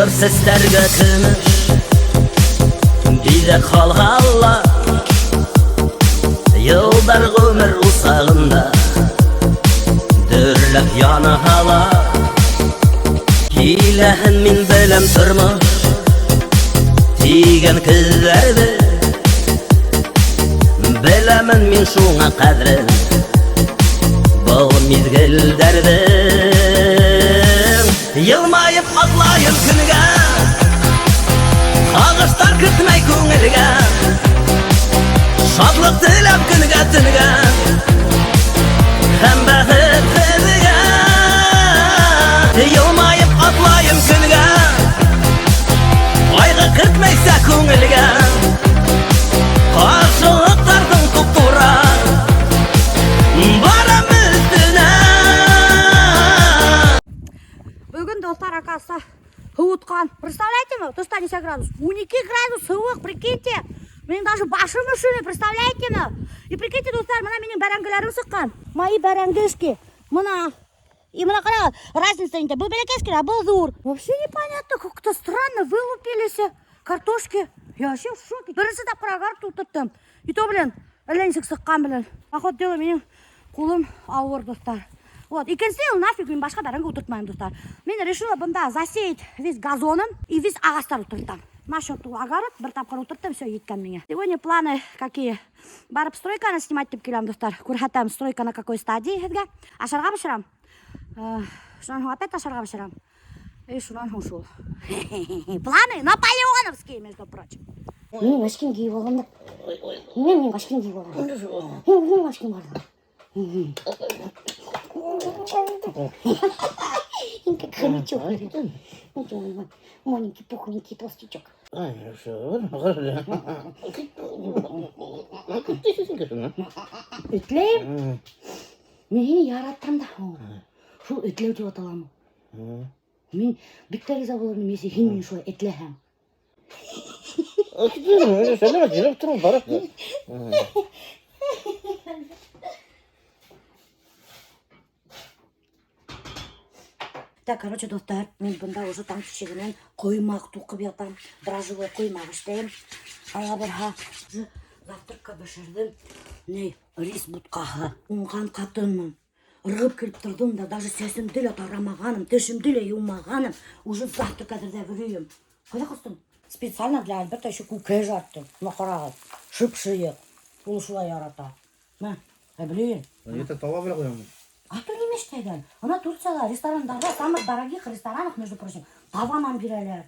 Балдыр сәстәргә көмөш биҙәк һалғанлар. Йылдар ғүмер усағында дөрләп янаһалар. Киләһен мин беләм тормош тигән көҙҙәрҙе. Беләмен мин шуңа ҡәҙерен был миҙгелдәрҙең. Йылмайып атлайым көнгә, һағыштар кертмәй күңелгә. Шатлыҡ теләп көнгә төнгә һәм бәхет һеҙгә. Йылмайып атлайым көнгә, ҡайғы кертмәйсә күңелгә. Ҡаршылыҡтарҙың туп-тура барам өҫтөнә. Бөгөн, дуҫтар, оказывается, һыуытҡан. Представляете ме? Тышта нисә градус? 12 градус һыуыҡ, прикиньте. Минең даже башым өшөнө, представляете ме? И прикиньте, дуҫтар, мына минең бәрәңгеләрем сыҡҡан. Мои бәрәңгешки. Мына. И мына ҡарағыҙ, разница инде. Был бәләкәс кенә, был ҙур. Вообще непонятно, как-то странно вылупились картошки. Я вообще в шоке. Беренсе тапҡыр огород ултырттым. И то, блин, әллә нисек сыҡҡан, блин. Походу дела, минең ҡулым ауыр, дуҫтар. Вот, икенсе йыл нафиг мин башҡа бәрәңге ултыртмайым, дуҫтар. Мин решила бында засеять весь газоном и весь ағастар ултыртам. Насчет огород, бер тапҡыр ултырттым, все, еткән миңә. Сегодня планы какие? Барып стройканы снимать итеп киләм, дуҫтар. Күрһәтәм стройка на какой стадии һеҙгә. Ашарға бешерәм. Шунан һуң опять ашарға бешерәм. И шунан һуң шул. Планы наполеоновские, между прочим. Мин очки кейеп алғам да. Мин очки кейеп алғам. Мин очки бар. Как хомячок. Вот он, маленький пухленький толстячок. Ай, все. Этләйем. Мин һине яратам да. Шул этләү тип аталамы? Мин бик тә риза булыр инем, если һин мине шулай этләһәң. Так, короче, дуҫтар, мин бында уже таң тишегенән ҡоймаҡ туҡып ятам. Дрожжевой ҡоймаҡ эшләйем. Ала барһа, уже завтракка бешерҙем. Ни, рис бутҡаһы. Уңған ҡатынмын. Ырғып килеп торҙом да, даже сәсемде лә тарамағаным, тешемде лә йыумағаным. Уже завтрак әҙерләп йөрөйөм. Ҡайҙа ҡустың? Специально для Альберта еще күкәй жарттым. Мына ҡарағыҙ, шып-шыйыҡ. Ул шулай ярата. Мә, ә блин. Это тауа белән ҡуям. А то нимә эшләгән? Ана Турцияла ресторандарҙа, самых дорогих ресторанах, между прочим, табанан бирәләр.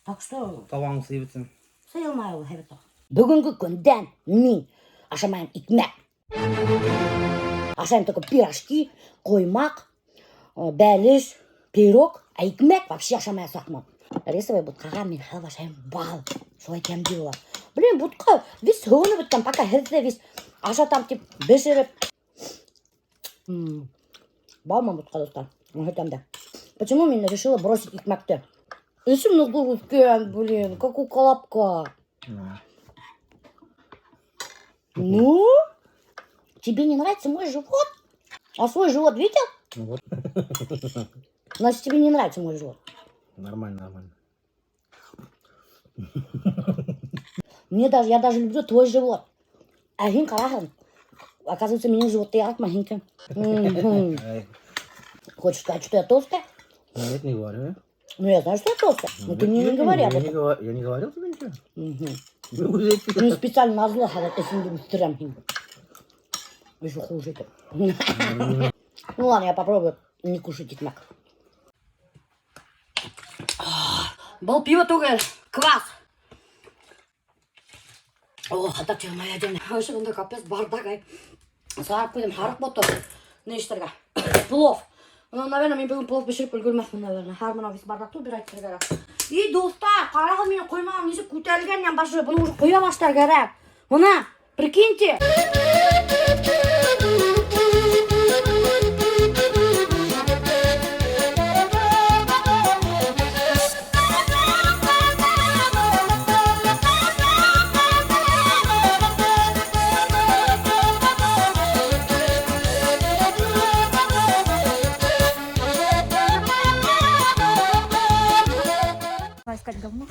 Так что Табаң сыйып бөтһөн. сыйылмай ул һәйбәт. Бөгөнгө көндән мин ашамайым икмәк. Ашайым только пирожки, ҡоймаҡ, бәлеш, пирог, а икмәк вообще ашамаясаҡмын. Рисовый бутҡаға мин хәҙер ашайым бал. Шулай тәмле була. Блин, бутҡа весь һыуынып бөткән, пока һеҙҙе весь ашатам тип бешереп. Бал менән бутҡа, дуҫтар. Әйтәм дә. Почему мин решила бросить икмәкте? Эсем ныҡ үҫкән, блин, как у колобка. Ну? Тебе не нравится мой живот? А свой живот видел? Ну вот. Значит, тебе не нравится мой живот. Нормально, нормально. Я даже люблю твой живот. А һин ҡараһың. Оказывается, минең животты яратмай һинеке. Ай. Хочешь сказать, что я толстая? Нет, не говорю. Ну, я знаю, что я толстая. Но ты мне не говори об этом. Я не говорил тебе ничего. Ну, специально назло хәҙер эсемде үҫтерәм һин. Еще хуже итеп. Ну ладно, я попробую не кушать икмәк. Был пиво түгел, квас. О, хата моя день. Вообще, бында капец бардак, ай. Сығарып ҡуйҙым, һарыҡ бото. Ни эшләргә? Плов. Ну, наверное, мин бөгөн плов бешереп өлгөрмәҫмен, наверное. Хәҙер мына весь бардакты убирать итергә кәрәк. И, дуҫтар, ҡарағыҙ, минең ҡоймағым нисек күтәрелгән башы. Быны уже ҡоя башлар кәрәк. Мына, прикиньте. Пошла искать говно.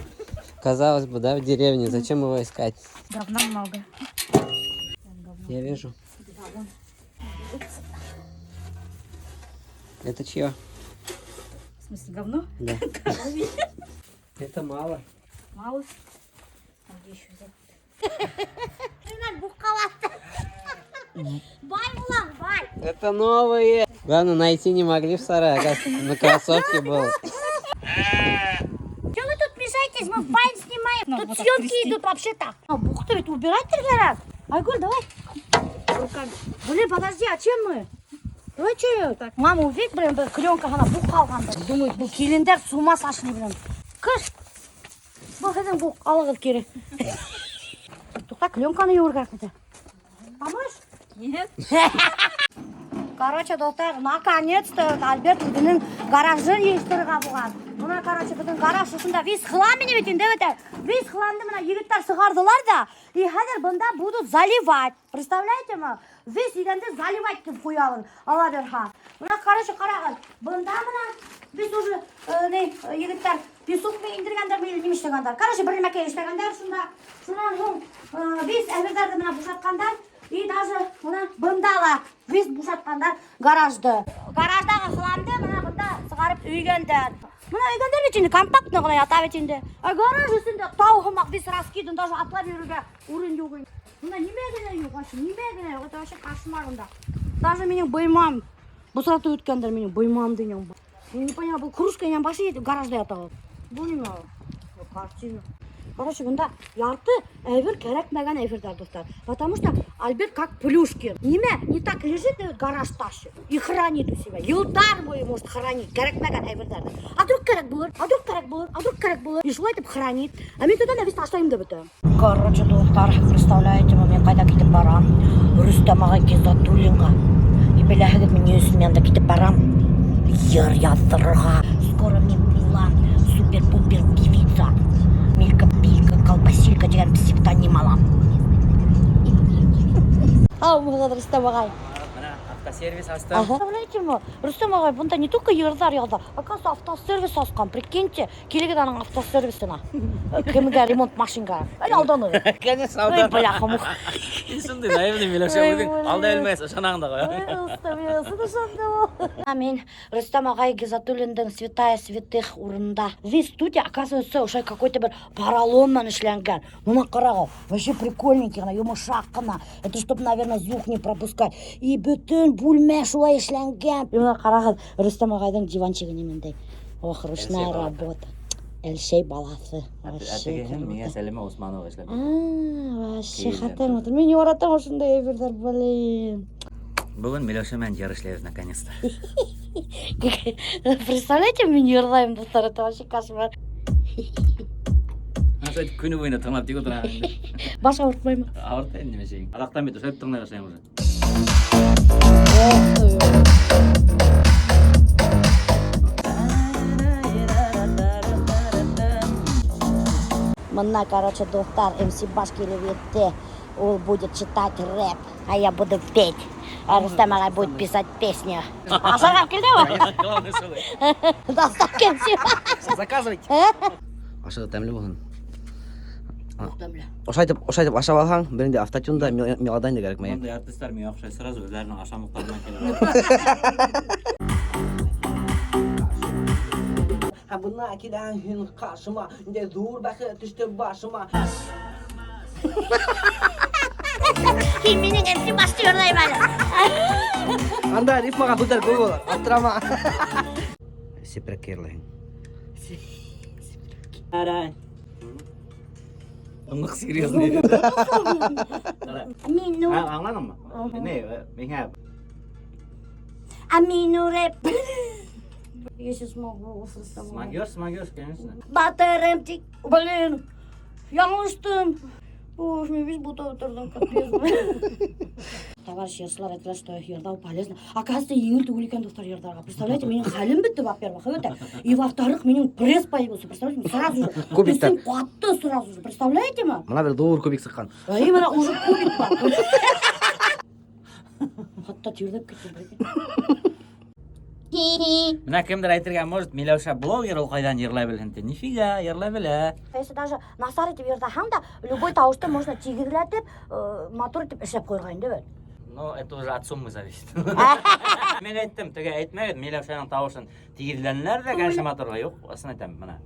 Казалось бы, да, в деревне, зачем его искать? Говна много. Я вижу. Это чье? В смысле, говно? Да. Это мало. Мало. А где еще взять? Бынан буҡҡа Бай булам, бай. Это новые. Главное, найти не могли в сарае, оказывается, на кроссовке был. Что вы тут мешаетесь? Мы вайн снимаем. Ну, Тут вот так съемки трясти. идут вообще-то. А, буҡты ведь убирать кәрәк. Айгуль, давай. Руками. Блин, подожди, а чем мы? Давай че? Мама увидит, блин, бер клеенка ғына буҡ ҡалғанды. Думает, был килендәр с ума сошли, блин. Кыш. Был һеҙҙең буҡ алығыҙ кире. Туҡта, клеенканы йыуырға кәрәк. Поможешь? Нет. Короче, дуҫтар, наконец-то Альберт үҙенең гаражын йыйыштырырға булған. Бына, короче, беҙҙең гараж ошонда весь хлам ине бит инде бит. Весь хламды бына егеттәр сығарҙылар ҙа, и хәҙер бында будут заливать. Представляете ме? Весь иҙәнде заливать итеп ҡуялар. Алла бирһә. Бына, короче, ҡарағыҙ. Бында бына весь уже ни, егеттәр песок менән индергәндәр, или нимә эшләгәндәр. Короче, бер нәмәкәй эшләгәндәр шунда. Шунан һуң весь әйберҙәрҙе бына бушатҡандар. И даже бына бында ла весь бушатҡандар гаражды. Гараждағы хламды бына бында сығарып өйгәндәр. Бына өйгәндәр бит инде компактно ғына ята бит инде. А гараж өҫтөндә тау һымаҡ весь раскидан, даже атлап йөрөргә урын юҡ инде. Бында нимә генә юҡ, вообще нимә генә юҡ, это вообще кошмар унда. Даже минең быймам бысратып үткәндәр минең быймамды инде. Я не поняла, был кружка инән башы гаражда ята ул. Был нимә ул? Был картина. Короче, бында ярты әйбер кәрәкмәгән әйберҙәр, дуҫтар. Потому что Альберт как Плюшкин. Нимә не так лежит, и гараж тащит и хранит у себя. Йылдар буйы может хранить кәрәкмәгән әйберҙәрҙе. А вдруг кәрәк булыр, а вдруг кәрәк булыр, а вдруг кәрәк булыр. И шулай итеп хранит. А мин тотам да весь ташлайым да бөтә. Короче, дуҫтар, представляете, мин ҡайҙа китеп барам? Рөстәм ағай Гизатуллинға. И беләһегеҙ, мин ни өсөн мин анда китеп барам? Йыр яҙҙырырға. Скоро мин булам супер-пупер певица. Милька-пилька, колбасилька тигән псевдоним алам. Һаумыһығыҙ, Рөстәм ағай. Бына автосервис астым. Ага. Представляете ме? Рөстәм ағай, бында не только йырҙар яҙа, оказывается, автосервис асҡан. Прикиньте, килегеҙ аның автосервисына. Кемгә ремонт машинға. Әле алданыр. Конечно, Ой, бляха, муха. Шундай наивный Миләүшә Ой, үҙең блин. алдай алмайһың, ышанаһың да ҡуй. Мин Рөстәм ағай Гизатуллиндың святая святых урынында. Весь студия, оказывается, ошо какой-то бер поролон менән эшләнгән. Бына ҡарағыҙ, вообще прикольненький ғына, йомшаҡ ҡына. Это чтоб, наверное, звук не пропускать. И бөтөн бүлмә шулай эшләнгән. И бына ҡарағыҙ, Рөстәм ағайҙың диванчигы ниндәй. Ох, ручная Әлшәй балаҫы. работа. Әлшәй балаҫы. Вообще Тегеһен миңә круто. Сәлимә Усманова эшләп. А, вообще Кейҙе. хәтәр матур. Мин яратам ошондай әйберҙәр, блин. Бөгөн Миләүшә менән йыр эшләйбеҙ наконец-то. Представляете, мин йырлайым, дуҫтар, это вообще кошмар. Ошо көнө буйына тыңлап тик ултыраһың инде. Баш ауыртмаймы? Ауырта инде нимәсәң. Аҙаҡтан бит ошолай тыңлай башлайым уже. Ох ты. Бына, короче, дуҫтар, МС Баш килеп етте. Ул будет читать рэп, а я буду петь. А Рустам ағай будет писать песню. Ашарға килдеме? Главное шулай. Доставка МС Баш. Заказывайте. Ашы тәмле булһын. Тәмле. Ошайтып ашап алһаң, берендә автотюн да, мелодайн да кәрәкмәй. Бындай артисттар миңә оҡшай, сразу үҙҙәренең ашамлыҡтарынан килә. Һәм бына киләһең һин ҡаршыма, ниндәй ҙур бәхет төштө башыма. Һин минең МС Башты йырлайым әле. Анда рифмаға һүҙҙәр күп була. Аптырама. Сепрәккә йырлайһың. Ныҡ серьезный. Мин Аңланыңмы? Не, миңә А мин рэп. Если смогу, Рустам ағай. Смогешь, смогешь, конечно. Батырым тик, блин, яңылыштым. Уф, мин весь бутап ултырҙым, капец. Товарищ йырсылар әйтәләр, что йырлау полезно. Оказывается, еңел түгел икән, дуҫтар, йырларға. Представляете, минең хәлем бөттө, во-первых, это. И во-вторых, минең пресс появился, представляете, сразу же. Кубиктар. Төҫөм ҡатты сразу же, представляете ме? Бына бер ҙур кубик сыҡҡан. А именно уже кубик бар. Хатта тирләп киттем, прикинь. Бына кемдер әйтергә может, Миләүшә блогер, ул ҡайҙан йырлай белһен ти. Нифига, йырлай белә. Если даже насар итеп йырлаһаң да, любой тауышты можно тигеҙләтеп, матур итеп эшләп ҡуйырға инде бит. Но это уже от суммы зависит. Мин әйттем, теге әйтмәгеҙ, Миләүшәнең тауышын тигеҙләнеләр ҙә, конечно, матурға. Юҡ, ысын әйтәм, бына.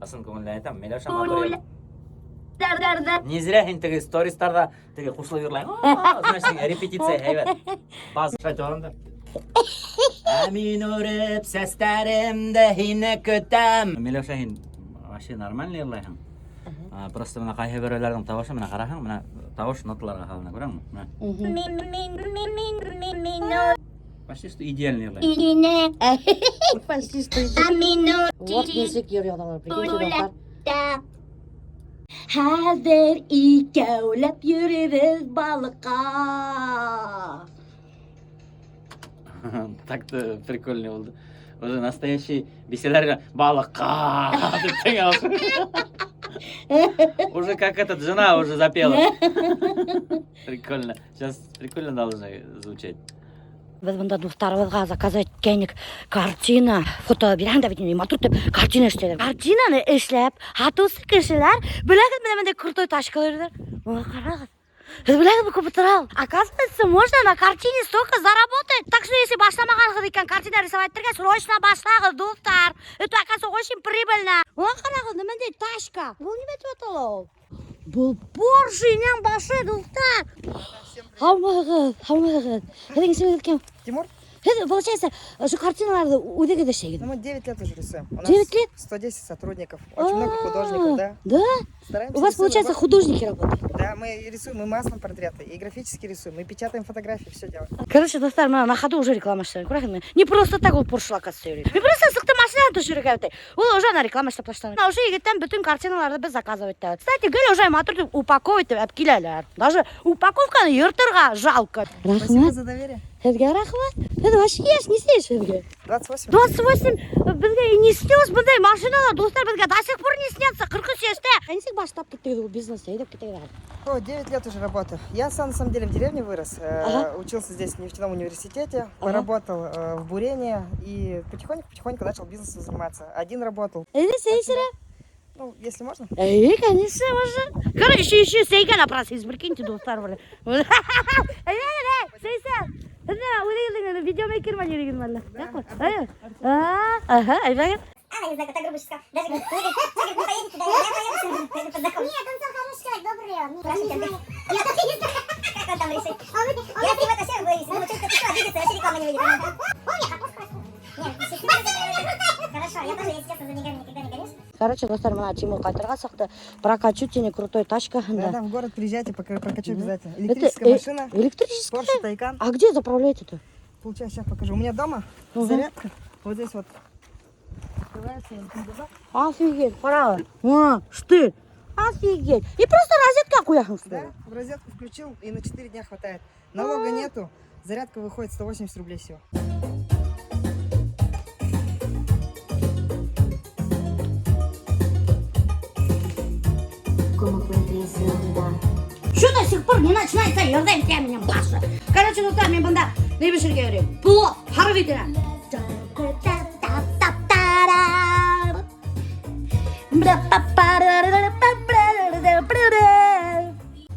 Ысын күңелдән әйтәм, Миләүшә матур йырлай. Не зря һин теге стористарҙа теге ҡушылып йырлайһың. Значит, репетиция һәйбәт. Баз әйтеп алам да. Ә мин үреп сәстәремде һине көтәм. Миләүшә, һин вообще нормально йырлайһың. Просто бына ҡайһы берәүләрҙең тауышы, бына ҡараһаң, бына тауыш ноталарға һалына, күрәңме? Бына. Почти что идеально йырлай. Почти что. Вот нисек йыр яҙалар, прикиньте, дуҫтар. Хәҙер икәүләп йөрөйбөҙ балыҡҡа. Так-то прикольный булды. Уже настоящий бисәләр балыҡҡа тип тиң. Уже как этот жена уже запела. Прикольно. Сейчас прикольно должно звучать. Беҙ бында дуҫтарыбыҙға заказать иткәйнек картина. Фото бирәһең дә бит инде, матур итеп картина эшләйҙәр. Картинаны эшләп, һатыусы кешеләр беләһегеҙ менән бындай крутой тачкалар. Быға ҡарағыҙ. Һеҙ беләһегеҙме, күпме тора ул? Оказывается, можно на картине столько заработать. Так что, если башламағанһығыҙ икән картина рисовать итергә, срочно башлағыҙ, дуҫтар. Это, оказывается, очень прибыльно. Быға ҡарағыҙ, ниндәй тачка. Был нимә тип атала ул? Был Поршеның башы, дуҫтар. Һаумыһығыҙ, һаумыһығыҙ. Һеҙҙең исемегеҙ кем? Тимур? Һеҙ, получается, ошо картиналарҙы үҙегеҙ эшләйһегеҙ? Ну, мы 9 лет уже рисуем. У нас 9 лет? 110 сотрудников. Очень много художников, да. Да? Стараемся У вас, рисуем, получается, работаем. художники работают? Да, мы рисуем и маслом портреты, и графически рисуем, и печатаем фотографии, все делаем. Короче, дуҫтар, бына на ходу уже реклама эшләйем. Күрәһеңме? Не просто так ул Porsche лакасы йөрөй. Мин просто сыҡтым машинанан төшөрөргә бит. Ул уже ана реклама эшләп ташланы. Ошо егеттән бөтөн картиналарҙы беҙ заказывать итәбеҙ. Кстати, гел уже матур итеп упаковать итеп алып киләләр. Даже упаковканы йыртырға жалко. Спасибо за доверие. Һеҙгә рәхмәт. Һеҙ вообще йәш, нисә йәш һеҙгә? 28. 28 беҙгә и не снилось бындай машиналар, дуҫтар, беҙгә до сих пор не снятся, 43 йәштә. Ә нисек башлап киттегеҙ ул бизнесты, әйҙәп киттегеҙ әле? О, 9 лет уже работаю. Я сам, на самом деле, в деревне вырос. Учился здесь в нефтяном университете, поработал в бурении и потихоньку-потихоньку начал бизнесом заниматься. Один работал. Әйҙә, сәй эсерә. Ну, если можно. Эй, конечно, можно. Короче, еще сәйгә на процесс, прикиньте, дуҫтар, блин. Әйҙә, әйҙә, сәй эсә. Әйҙә, үҙегеҙҙең видеомейкер ма йөрөгән әллә? Әйҙә. Ага, әйҙә. Она, не знаю, так грубо сказала. Даже говорит, говорит, говорит, вы поедете, да, я поеду, пойду под закон. Нет, он сам хороший человек, добрый он. Спрашивайте, Андрей. Я вообще не знаю, как он там решит. Я с ним это все боюсь. Думаю, что-то ты что, обидится, вообще реклама не выйдет. Он меня вопрос спросил. Нет, хорошо, я тоже, если честно, за деньгами никогда не гонюсь. Короче, дуҫтар, бына Тимур ҡайтырға сыҡты. Прокачу тине крутой тачкаһында. Да, да, в город приезжайте, пока прокачу обязательно. Это, Электрическая машина, Электрическая? Porsche Taycan. А где заправляете-то? Получается, сейчас покажу. У меня дома Мгм. зарядка. Вот здесь вот. Открывается, вот. Офигеть, пора. А, штырь. Офигеть. И просто розетка ҡуяһың, что ли? Да, в розетку включил, и на 4 дня хватает. Налога нету, зарядка выходит 180 рублей всего. Что до сих пор не начинается йырҙай меня башы. Короче, дуҫтар, мин бында ни бешерергә йөрөйөм? Плов, һарыҡ итенән.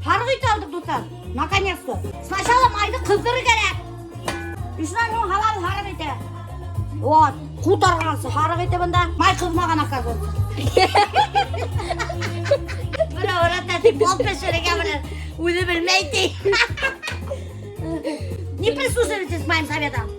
Һарыҡ ите алдыҡ, дуҫтар. Наконец-то. Сначала майҙы ҡыҙҙырыр кәрәк. Шунан һуң һалабыҙ һарыҡ ите. Вот, ҡутарғансы һарыҡ ите бында. Май ҡыҙмаған, оказывается. Бына урата тип плов бешерергә менән үҙе белмәй ти. Не прислушивайтесь к моим советам.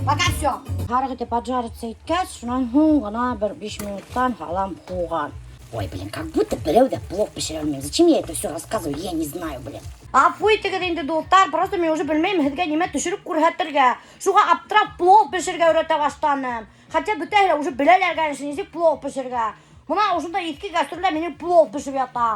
Пока все. Һарыҡ ите поджариться иткәс, шунан һуң ғына бер 5 минуттан һалам һуған. Ой, блин, как будто берәү ҙә плов бешерә белмәй. Зачем я это все рассказываю, я не знаю, блин. Ғәфү итегеҙ инде, дуҫтар, просто мин уже белмәйем һеҙгә нимә төшөрөп күрһәтергә. Шуға аптырап плов бешерергә өйрәтә башланым. Хотя бөтәһе лә уже беләләр, конечно, нисек плов бешерергә. Бына ошондай иҫке кәстрүлдә минең плов бешеп ята.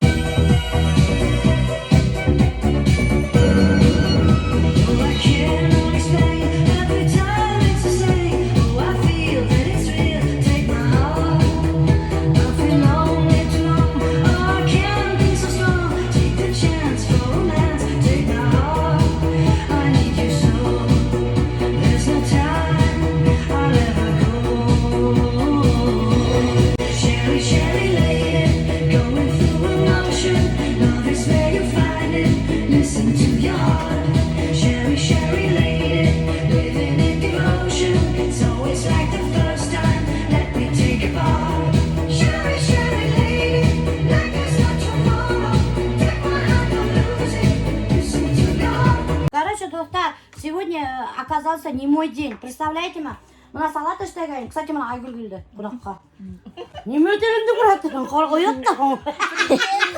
Сегодня оказался не мой день. Представляете ме? Бына салат эшләгән. Кстати, бына Айгөл килде ҡунаҡҡа. Нимә телеңде күрһәттең? Ҡорғойот та.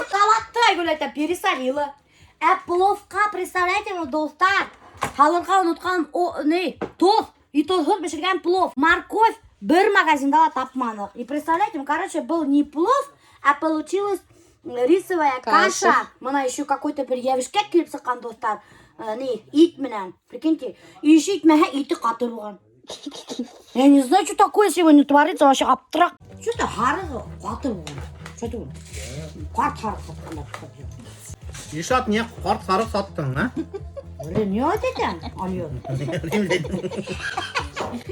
Салатты Айгөл әйтә, пересолила. Ә пловҡа, представляете ме, дуҫтар? Һалырға онотҡан о, ни, тоҙ. И тоҙһоҙ бешергән плов. Морковь бер магазинда ла тапманыҡ. И представляете, короче, был не плов, а получилась рисовая каша. Каша. Бына еще какой-то бер йәбешкәк килеп сыҡҡан, дуҫтар. Ни, ит менән. Прикиньте, еще итмәһә ите ҡаты булған. Я не знаю, что такое сегодня творится, вообще аптырап. Что-то һарығы ҡаты булған. Что это? Ҡарт һарыҡ һатҡандар. Илшат, не ҡарт һарыҡ һаттың, а? Блин, не әйтәм? Алло.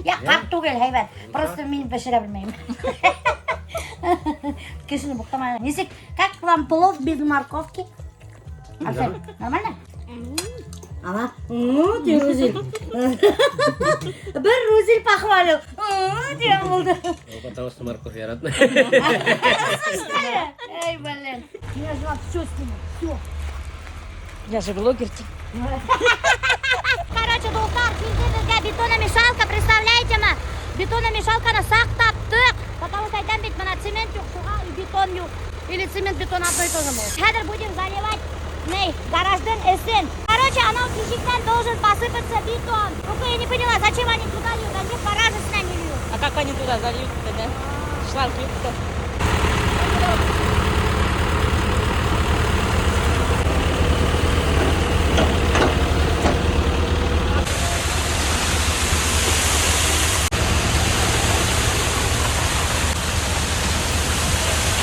Я ҡарт түгел, һәйбәт. Просто мин бешерә белмәйем. Кешене боҡтамай. Нисек, как вам плов без морковки? Арсен, нормально? Ана, ну, ти Рузиль. Бер Рузиль похвалил. Тигән булды. Потому что морковь яратмай. Эй, блин. Меня жена все снимет, все. Я же блогер. Короче, дуҫтар, килде беҙгә бетономешалка, представляете ме? Бетономешалканы саҡ таптыҡ. Потому что әйтәм бит, бына цемент юҡ, шуға и бетон юҡ. Или цемент, бетон одно и то же будет. Хәҙер будем заливать ней, гараждың эсен. Короче, анау тишектән должен посыпаться бетон. Только я не поняла, зачем они туда льют, зачем в гараж эсенә не льют? А как они туда зальют тогда? Шланг юҡ.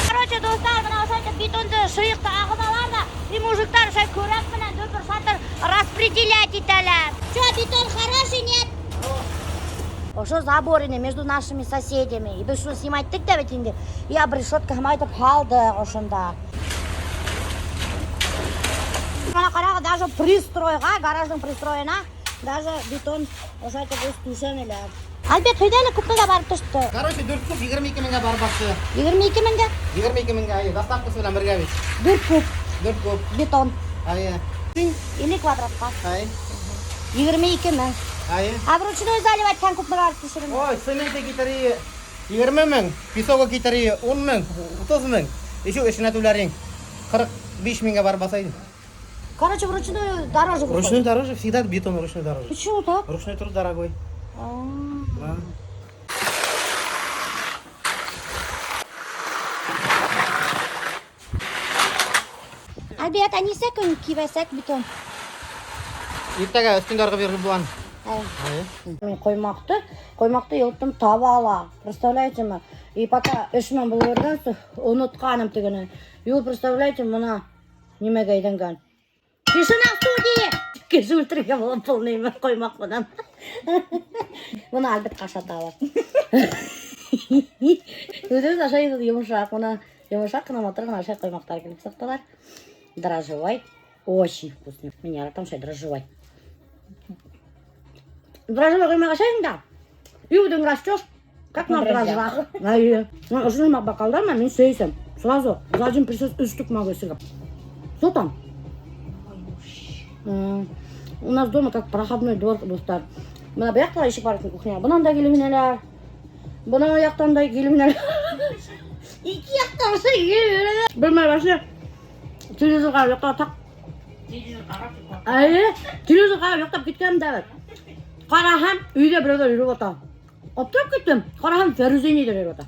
Короче, дуҫтар, бына ошолайтып бетонды шыйыҡты ағыҙалар ҙа, и мужиктар ошолай көрәк менән дөпөр шатыр распределять итәләр. Че, бетон хороший, нет? Ошо забор ине между нашими соседями. И беҙ шуны снимать иттек тә бит инде. И обрешетка һымайтып һалдыҡ ошонда. Бына ҡарағыҙ, даже пристройға, гараждың пристройына даже бетон ошолайтып үҙ түшәнеләр. Альберт, һөйлә әле, күпмегә барып төштө? Короче, 4 куб 22 меңгә барып баҫты. 22 меңгә? 22 меңгә, әйе, доставкасы менән бергә бит. 4 куб 4 куб. Бетон. Әйе. 50 квадратҡа. Әйе. 22 мең. Әйе. А вручную заливать һәм күпмегә барып төшөрөр? Ой, цементы китер 20 мең, песогы китер 10 мең, 30 мең. Еще эшенә түләрең 45 меңгә барып баҫа ине. Короче, вручную дороже выходит. Ручной дороже, всегда бетон ручной дороже. Почему так? Ручной труд дорогой. Да. Альберт, ә нисә көн кибәсәк бетон? Иртәгә өҫтөндә ырғып йөрөп булған. Әй. Мин ҡоймаҡты йылыттым табала. Представляете ме? И пока эш менән булып йөрөгәнсе, онотҡаным тегене. Юл, представляете, бына нимәгә әйләнгән. Тишина в студии! Кеше үлтерергә була был нимә ҡоймаҡ менән. Бына Альбертҡа ашаталар. Үҙебеҙ ашайбыҙ йомшаҡ. Бына йомшаҡ ҡына матур ғына ашай ҡоймаҡтар килеп сыҡтылар. Дрожжевой. Очень вкусный. Мин яратам шулай дрожжевой. Дрожжевой ҡоймаҡ ашайһың да, и үҙең растешь, как на дрожжах. Әйе. Мына ошоно бокалдар менән мин сәй эсәм. Сразу за один присест өс штук могу эсергә. Что там? У нас дома как проходной двор, дуҫтар. Бына был яҡта ишек бар икән кухня. Бынан да килеп инәләр. Бына яҡтан да килеп инәләр. Ике яҡтан ошо килеп инәләр. Белмәй вообще телевизор ҡарап йоҡлап таҡ. Әйе, телевизор ҡарап йоҡлап киткәнмен дә бит. Ҡараһам, өйҙә берәүҙәр йөрөп ята. Аптырап киттем. Ҡараһам, Фәрүзә инәйҙәр йөрөп ята.